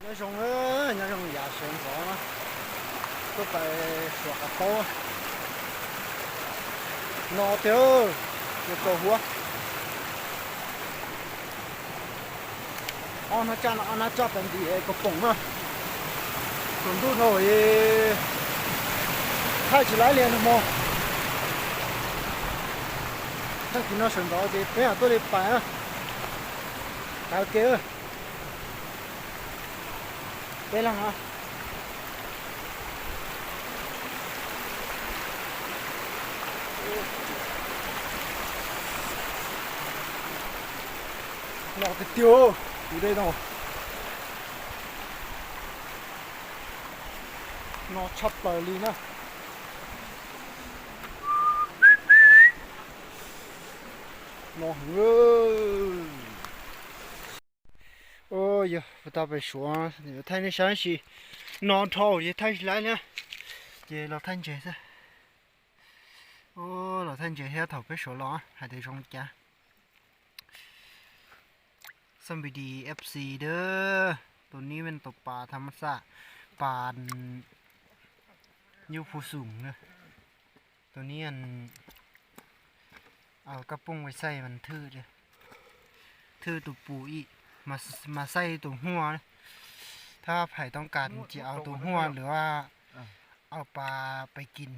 Nyob zoo, nyob zoo yav sawv ntxov no, tuaj pais suav qav taub no tiag, nws txaus huab. Ob hnab tsaj no, ob hnab tsaj pais ntim kaus poom na. Tsaus ntuj dhau, thaij tsis laib li no mog. Tag kis no sawv ntxov ces peb mam tuaj li pais. Tav ke, peb leeg no. No tiag tiag, tus dej no, no tshaj plaws li na. No heev. Yog puas tau pais suav, thaij nej saib sis no dhau ces thaij tsis laib li, ces los thaij ntses xwb. Los thaij ntses thiab thaum peb suav los hais tias zoo li cas. Xab npis dis ép xi dab, tus nib ven tus pas tham mas xaj, pas yub phu xum na, tus nib kab pooj vais xaij mas thwj, thwj tus pus ib, mas xaij tus huaj, thab phais toob kas ces au tus huaj lwm, au pas pais kis,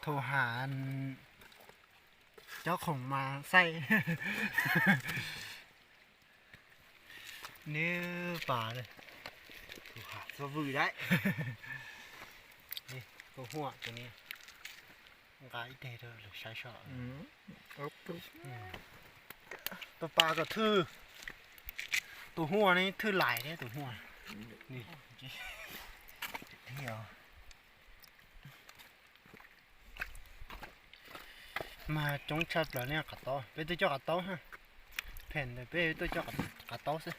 thaum ham cov khoom mas xaij. Neb pas, tus ham txhob vwm dab, tus huaj tus ni, nqa ib teg rau lawv saib soj. Tus pas kom thwj, tus huaj ne thwj lais thiab tus huaj. Mas coob tshaj plaws ne qav taub, peb tuaj coj qav taub, phem ntawd peb tuaj coj qav taub xwb.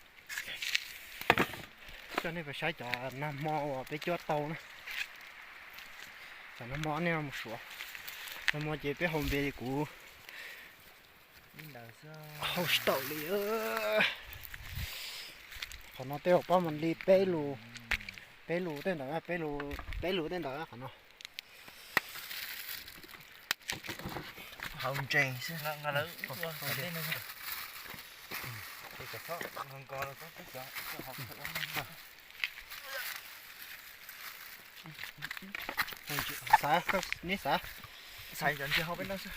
Coj nej pais saib cov nag hmo uas peb cuab tau na. Cov nag hmo nej mus suav, nag hmo ces peb haus npias kuv haus tsis tau li. Qhov no tej zaum pab mas li peb lus, peb lus tej ntawd, peb lus tej ntawd qhov no. Haus ntses xwb. Xav, neb xav, xav cov ntses hauv peb no xwb.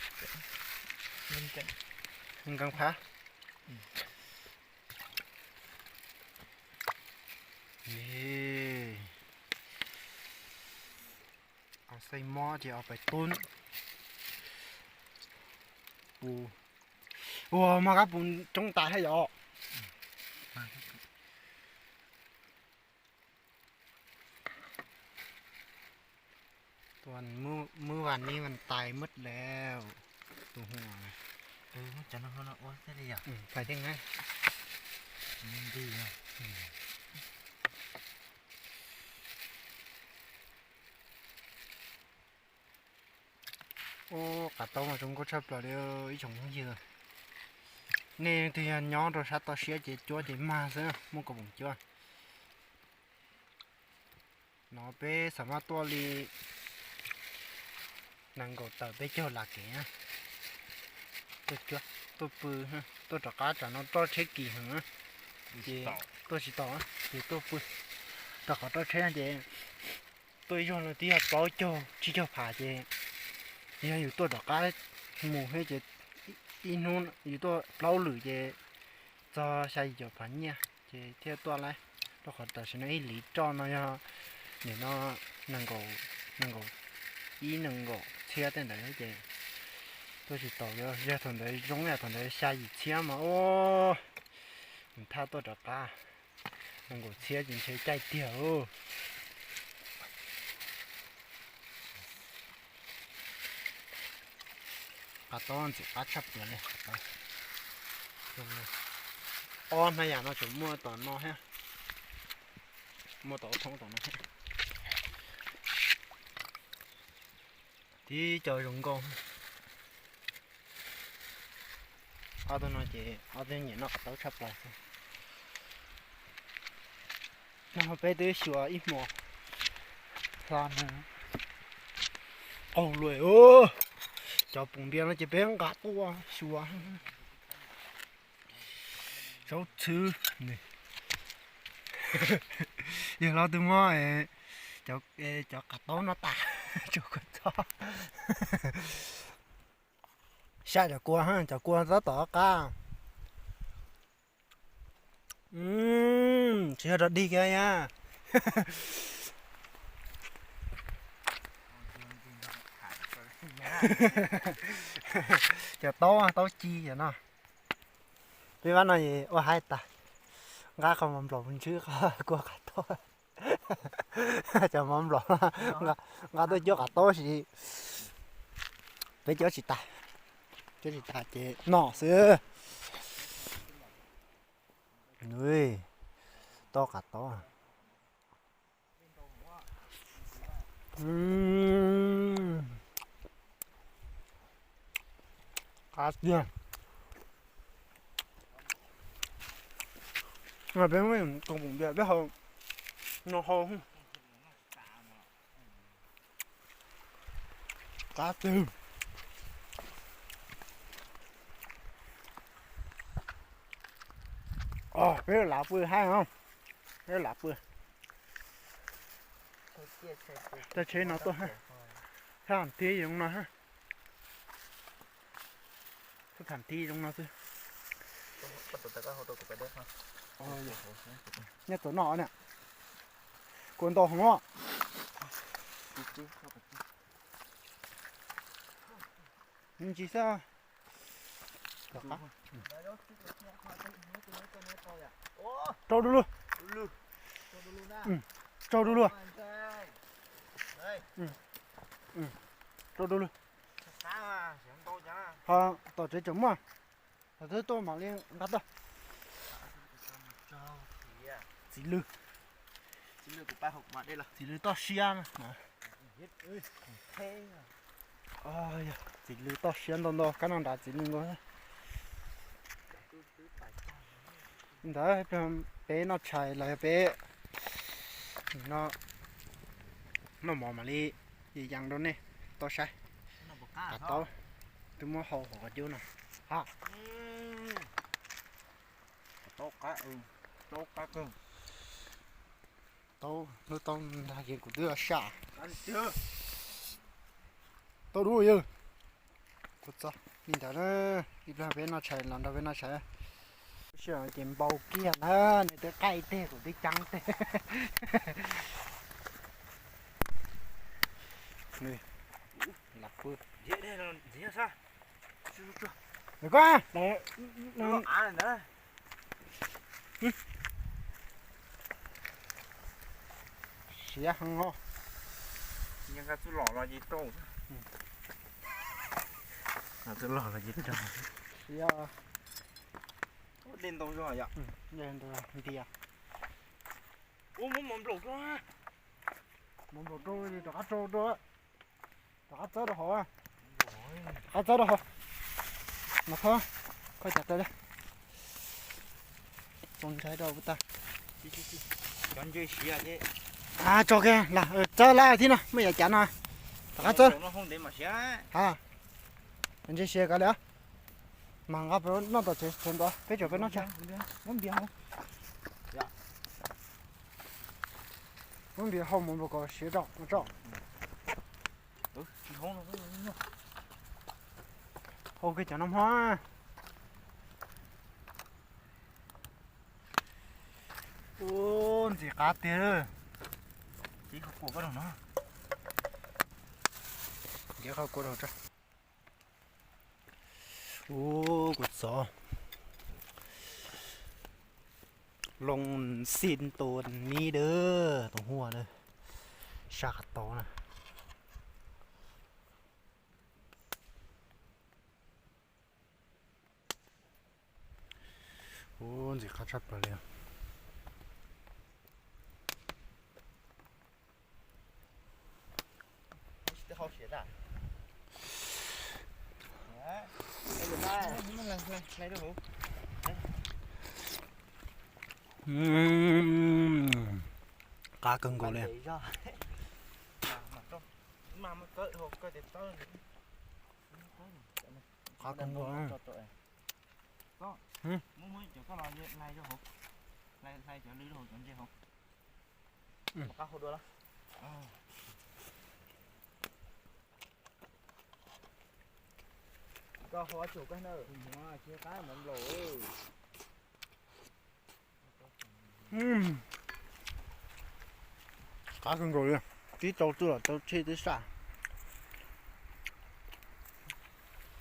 Nkees phav. Xaij mob ces au pais tub. Pus, ua mas kab pus coob tas thiab yom. Tuaj, mwb vas nib vas tais mab lawm. Tus huaj, cov no ua thiaj li yog, phais thiaj nab. Ub, qav taub mas zoo nkauj tshaj plaws li ib tsoom phooj ywg. Nej twg yog nyob rau sab toj siab ces cuab ces mag xwb, muaj kaus poom cuab. No peb xam maj tuaj li nees nkaum tawm peb caug las kev, tuaj pw, tuaj rov qab tsam no roj tsheb kim heev, ces tuaj tsis tau, ces tuaj pw rau qhov roj tsheb ces tuaj ib zaug no twb yog plaub caug tsib caug phav ces yog yus tuaj rov qab mus thiab ces ib hnub yus tuaj plaub lwm ces txog xya yim caum phav nyiaj ces thiaj tuaj laib. Rau qhov tam sim no ib liv roj no yog nim no nees nkaum, nees nkaum ib nees nkaum txhiab tej ntawd ces tuaj tsis tau, yog thaum ntawd zoo yam thaum ntawd xya yim txhiab mas ub, thaj tuaj rov qab nees nkaum txhiab ces ntshe caij tiag. Qav taub ntxim qab tshaj plaws li. Ob hnab yam no tseem muaj tom no thiab, muaj tom thoob tom no thiab. Tib co zoo nkauj. Ob tug no ces ob tug nyiam noj qav taub tshaj plaws xwb. No peb twb xyuas ib hmos hla qaug lawm. Cov pum npias no ces peb nqa tuaj xyuas. Zaub txhwb. Yawg hlob twb muab cov qav taub no tas tsuas kua txob. Saib cov kua, cov kua tab tom qab. Tsis yog rau dig kiag ya. Cov taub, taub ci cov no. Peb vaj no ua haib tas, nqa qhov mov nplaum ntswb qhov kua qav taub. Cov mov nplaum, nqa tuaj cuab qav taub sis peb cuab tsis tas, cuab tsis tas ces noj xwb. Taub qav taub. Qab tiag. Peb mus tus pum npias peb hau no hau. Qab tiag. Peb lam pw haib no, peb lam pw. Tso tsheb no tuaj, thaj nti zoo no, thaj nti zoo no xwb. Nyob tau noj na, kua ntau heev. Ntsis xwb. Rau du lug, rau du lug, rau du lug. Ho tom tsev tseem muaj, ho twb tuaj mam li nqa tuaj. Txiv lws, txiv lws toj siab na. Txiv lws toj siab ntau ntau, kab no nrad txiv lws ntau. Ntawd peb noj tshais los yog peb no, noj mov mam li yees rau nej tau saib. Qav taub twb muab hau hauv qhov cub no. Ha, taub qab, taub qab kawg. Taub, lub taub ntag ces kuv twb saj. Taub dub yawg. Kuv txo li ntawd na, ib pliag peb noj tshais los nrog peb noj tshais. Lub sij hawm ces npau kiag na, nws twb qaij teg kuv twb ceeb teg. Lam pw. Koj, siav heev os. Nqa txuj lom los ces rau. Nqa txuj lom los ces rau. Siav. Dej ntau zog yom. Ntias. Ua muab mov nplaum rau. Mov nplaum rau, rov qab rau rau. Rov qab txawb rau hauv. Rov qab txawb rau hauv. Mas thov koj cas tau li. Txoos ntshai rau puas tag. Cov ntses siav ces. Tso kiag, txawb lawm thiab no, muaj yam cav no. Rov qab txawb. Cov ntses siav kav liam. Mas nqa peb noj tom tsev, tsev ntawd peb tseem peb noj tshais. Muab npias hau mus npau kom siav tso, tso. Hau kiag cov no hmo. Ub, ntxim qab tiag. Ib qhov kua rau no. Ib qhov kua rau tso. Ub, kuv txov loo xij tua nib dawb tus huaj na, saj qab tau na. Ub, ntxim qab tshaj plaws li. Qab kawg nkaus li. Qab kawg nkaus. Qab kawg nkaus li, tib tau txuj lom tau tsheb tib saj.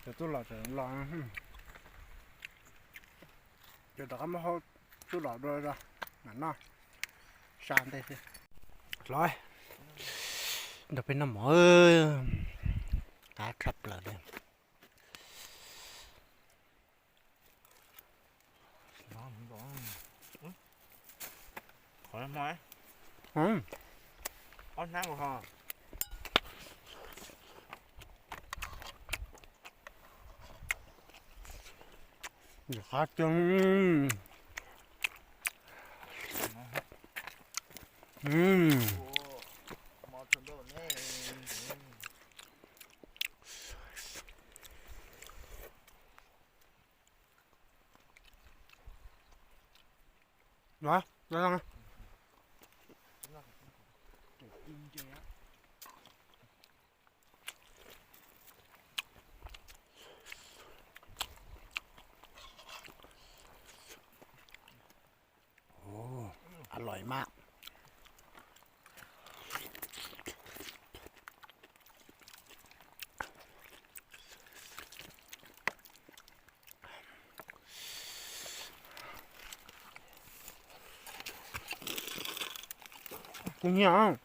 Cov txuj lom tseem los, ces rov qab muab hau txuj lom dua mam noj, saj ntej xwb. Los, nrog peb noj mov, qab tshaj plaws li. Ob hnab ho. Qab tiag. Ua, a lòi mas. Kuv nyiam.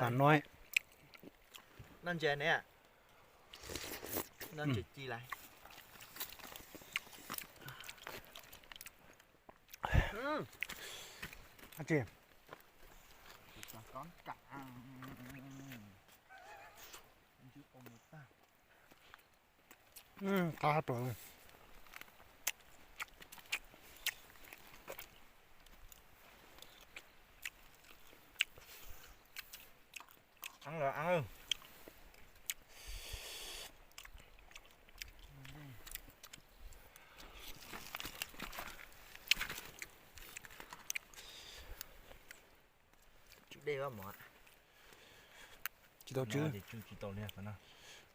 Noj ntses ne, noj ntses ci lawm. Qab plaws. Tsw dej mog. Tsis tau tsw. Tsis tau li.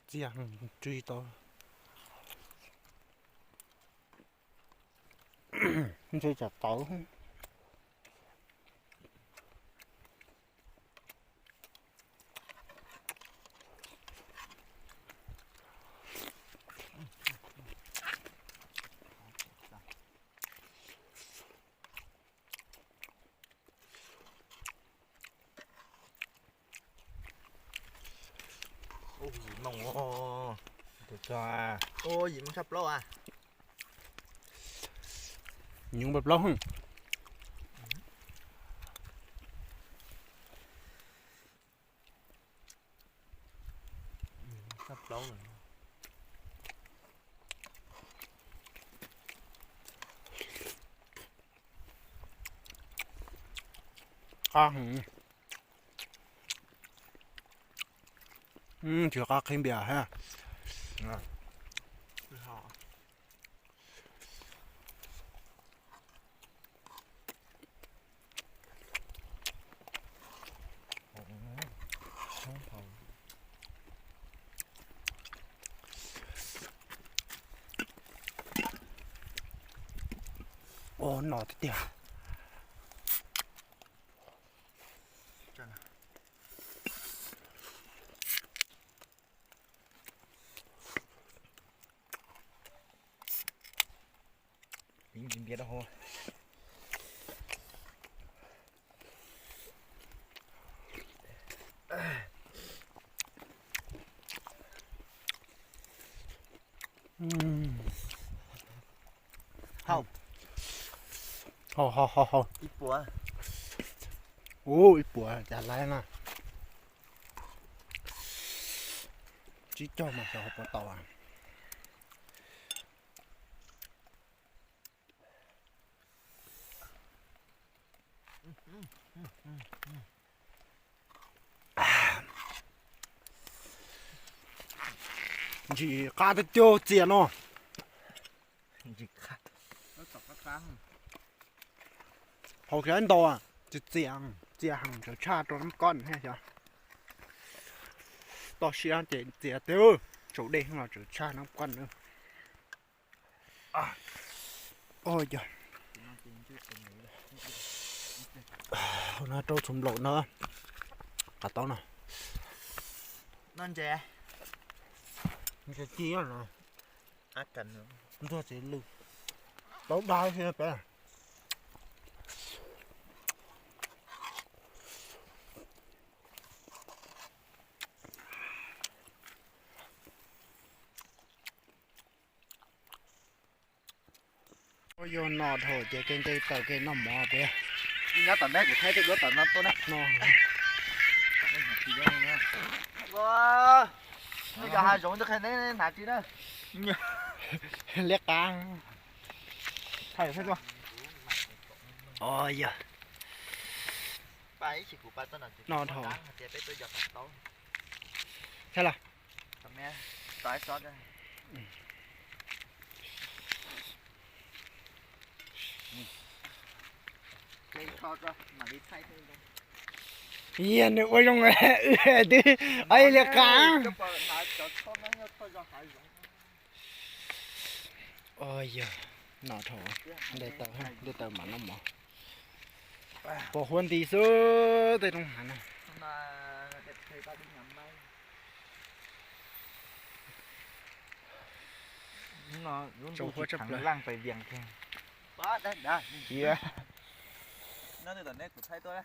Txiv, tsw tsis tau. Ntshe tsam tawv. Yim moos, yim moos tshaj plaub as. Nyob plaub plaub. Tshaj plaub lawm. Qab heev. Tsis qab qhib npias ha. Ua no tiag tiag. Piv ntsis npias rau hauv. Hau, hau, hau, hau. Ib puas. Ub, ib puas cas laib na. Tsib caug mas xyov puas tau. Ntsis qab tiag tiag txias no. Hauv kiag ntau, txias txias, txias heev, tsawv tshaj rau nab koj thiab xyov. Toj siab ces txias tiag, tsaus dej los tsawv tshaj nab koj na. Yog, no rau txhuv nplaum no, qab tau no. Ntses ci no, ntsuag txiv lwj, tau dag xwb peb. Ua yog no dhau ces kev nqi taws kev noj mov peb. Nyob tom ntej kuv thaij tej duab tom no tuaj na. No, yog hav zoov, hnav tsis na. Liab qab. Thaij, thaij tuaj. Yog, no dhau. Thaij los. Yog nws ua zoo, wb twb liab qab. Yog, no dhau, nte taws, nte taws mam noj mov. Pos huab nti xwb tej rooj hav no. Tsaus huab tshaj plaws. Cia, no tom ntej kuv thaij tuaj.